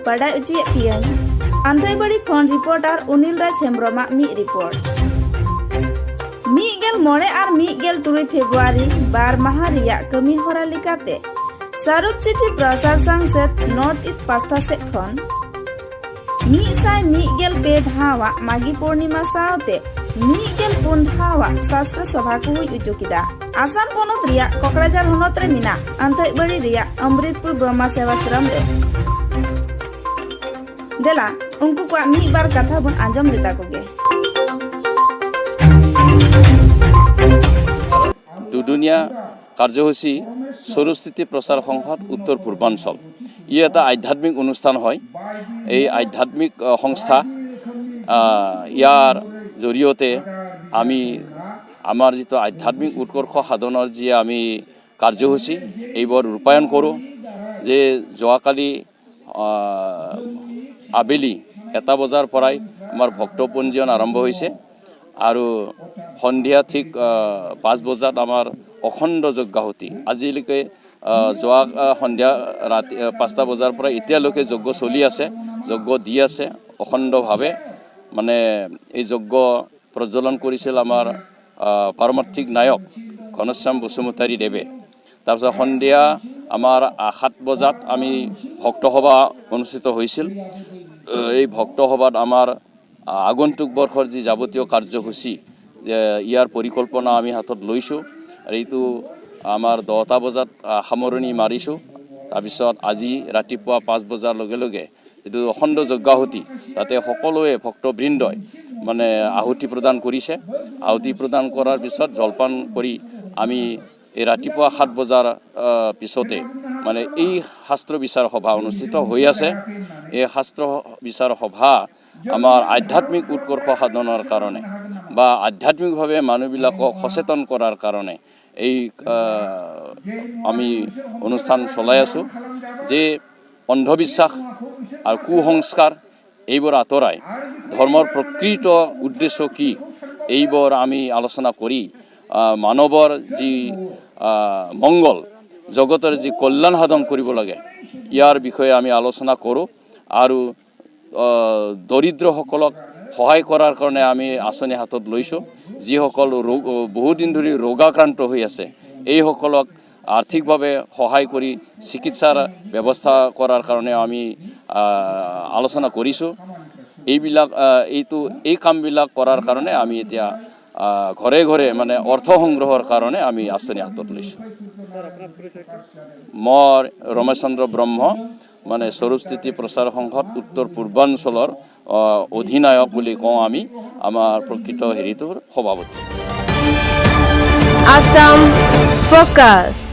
ᱵᱟᱰᱟᱭ ᱚᱪᱚᱭᱮᱫ ᱯᱮᱭᱟᱹᱧ ᱟᱱᱫᱷᱟᱹᱭᱵᱟᱹᱲᱤ ᱠᱷᱚᱱ ᱨᱤᱯᱳᱨᱴᱟᱨ ᱚᱱᱤᱞ ᱨᱟᱡᱽ ᱦᱮᱢᱵᱨᱚᱢᱟᱜ ᱢᱤᱫ ᱨᱤᱯᱳᱨᱴ᱾ 15 ᱟᱨ 16 ᱯᱷᱮᱵᱨᱩᱣᱟᱨᱤ ᱵᱟᱨ ᱢᱟᱦᱟ ᱨᱮᱭᱟᱜ ᱠᱟᱹᱢᱤ ᱦᱚᱨᱟ ᱞᱮᱠᱟᱛᱮ ᱥᱟᱨᱩᱯ ᱥᱤᱴᱤ ᱯᱨᱚᱥᱟᱨ ᱥᱚᱝᱥᱚᱫ ᱱᱚᱨᱛᱷ ᱤᱥᱴ ᱯᱟᱥᱴᱟ ᱥᱮᱫ ᱠᱷᱚᱱ 113 ᱫᱷᱟᱣᱟᱜ ᱢᱟᱜᱤ ᱯᱩᱨᱱᱤᱢᱟ ᱥᱟᱶᱛᱮ 114 ᱫᱷᱟᱣᱟᱜ ᱥᱟᱥᱛᱨᱚ ᱥᱚᱵᱷᱟ ᱠᱚ ᱦᱩᱭ ᱦᱚᱪᱚ ᱠᱮᱫᱟ ᱟᱥᱟᱢ ᱯᱚᱱᱚᱛ ᱨᱮᱭᱟᱜ ᱠᱚᱠᱲᱟᱡᱷᱟᱲ ᱦᱚᱱᱚᱛ ᱨᱮ ᱢᱮᱱᱟᱜ ᱟᱱᱛᱷᱟᱹᱭᱵᱟᱹᱲᱤ ᱨᱮᱭᱟᱜ ᱚᱢᱨᱤᱛᱯᱩᱨ ᱵᱨᱚᱦᱢᱟ ᱥᱮᱵᱟᱥᱨᱚᱢ ᱨᱮ᱾ ᱫᱮᱞᱟ ᱩᱱᱠᱩ ᱠᱚᱣᱟᱜ ᱢᱤᱫ ᱵᱟᱨ ᱠᱟᱛᱷᱟ ᱵᱚᱱ ᱟᱸᱡᱚᱢ ᱞᱮᱛᱟ ᱠᱚᱜᱮ᱾ দুদিনীয়া কাৰ্যসূচী স্বৰূপস্থিতি প্ৰচাৰ সংসদ উত্তৰ পূৰ্বাঞ্চল, ই এটা আধ্যাত্মিক অনুষ্ঠান হয়। এই আধ্যাত্মিক সংস্থা, ইয়াৰ জৰিয়তে আমি আমাৰ যিটো আধ্যাত্মিক উৎকৰ্ষ সাধনৰ যি আমি কাৰ্যসূচী, এইবোৰ ৰূপায়ণ কৰোঁ। যে যোৱাকালি আবেলি 1টা বজাৰ পৰাই আমাৰ ভক্ত পঞ্জীয়ন আৰম্ভ হৈছে আৰু সন্ধিয়া ঠিক 5 বজাত আমাৰ অখণ্ড যজ্ঞাহুতি। আজিলৈকে যোৱা সন্ধিয়া ৰাতি 5টা বজাৰ পৰা এতিয়ালৈকে যজ্ঞ চলি আছে, যজ্ঞ দি আছে অখণ্ডভাৱে। মানে এই যজ্ঞ প্ৰজ্বলন কৰিছিল আমাৰ পাৰমাৰ্থিক নায়ক ঘনশ্যাম বসুমতাৰী দেৱে। তাৰপিছত সন্ধিয়া আমাৰ 7 বজাত আমি ভক্তসভা অনুষ্ঠিত হৈছিল। এই ভক্তসভাত আমাৰ আগন্তুক বৰ্ষৰ যি যাৱতীয় কাৰ্যসূচী, ইয়াৰ পৰিকল্পনা আমি হাতত লৈছোঁ আৰু এইটো আমাৰ 10টা বজাত সামৰণি মাৰিছোঁ। তাৰপিছত আজি ৰাতিপুৱা 5 বজাৰ লগে লগে যিটো অখণ্ড যজ্ঞাহুতি, তাতে সকলোৱে ভক্তবৃন্দই মানে আহুতি প্ৰদান কৰিছে। আহুতি প্ৰদান কৰাৰ পিছত জলপান কৰি আমি এই ৰাতিপুৱা 7 বজাৰ পিছতে মানে এই শাস্ত্ৰ বিচাৰ সভা অনুষ্ঠিত হৈ আছে। এই শাস্ত্ৰ বিচাৰ সভা আমাৰ আধ্যাত্মিক উৎকৰ্ষ সাধনৰ কাৰণে বা আধ্যাত্মিকভাৱে মানুহবিলাকক সচেতন কৰাৰ কাৰণে এই আমি অনুষ্ঠান চলাই আছোঁ, যে অন্ধবিশ্বাস আৰু কুসংস্কাৰ এইবোৰ আঁতৰাই ধৰ্মৰ প্ৰকৃত উদ্দেশ্য কি, এইবোৰ আমি আলোচনা কৰি মানৱৰ যি মংগল, জগতৰ যি কল্যাণ সাধন কৰিব লাগে, ইয়াৰ বিষয়ে আমি আলোচনা কৰোঁ। আৰু দৰিদ্ৰসকলক সহায় কৰাৰ কাৰণে আমি আঁচনি হাতত লৈছোঁ। যিসকল ৰোগ, বহুদিন ধৰি ৰোগাক্ৰান্ত হৈ আছে, এইসকলক আৰ্থিকভাৱে সহায় কৰি চিকিৎসাৰ ব্যৱস্থা কৰাৰ কাৰণে আমি আলোচনা কৰিছোঁ। এইবিলাক এইটো এই কামবিলাক কৰাৰ কাৰণে আমি এতিয়া ঘৰে ঘৰে মানে অৰ্থ সংগ্ৰহৰ কাৰণে আমি আঁচনি হাতত লৈছোঁ। মই ৰমেশ চন্দ্ৰ ব্ৰহ্ম, মানে স্বৰূপস্থিতি প্ৰচাৰ সংসদ উত্তৰ পূৰ্বাঞ্চলৰ অধিনায়ক বুলি কওঁ আমি, আমাৰ প্ৰকৃত হেৰিটোৰ সভাপতি। Assam Focus.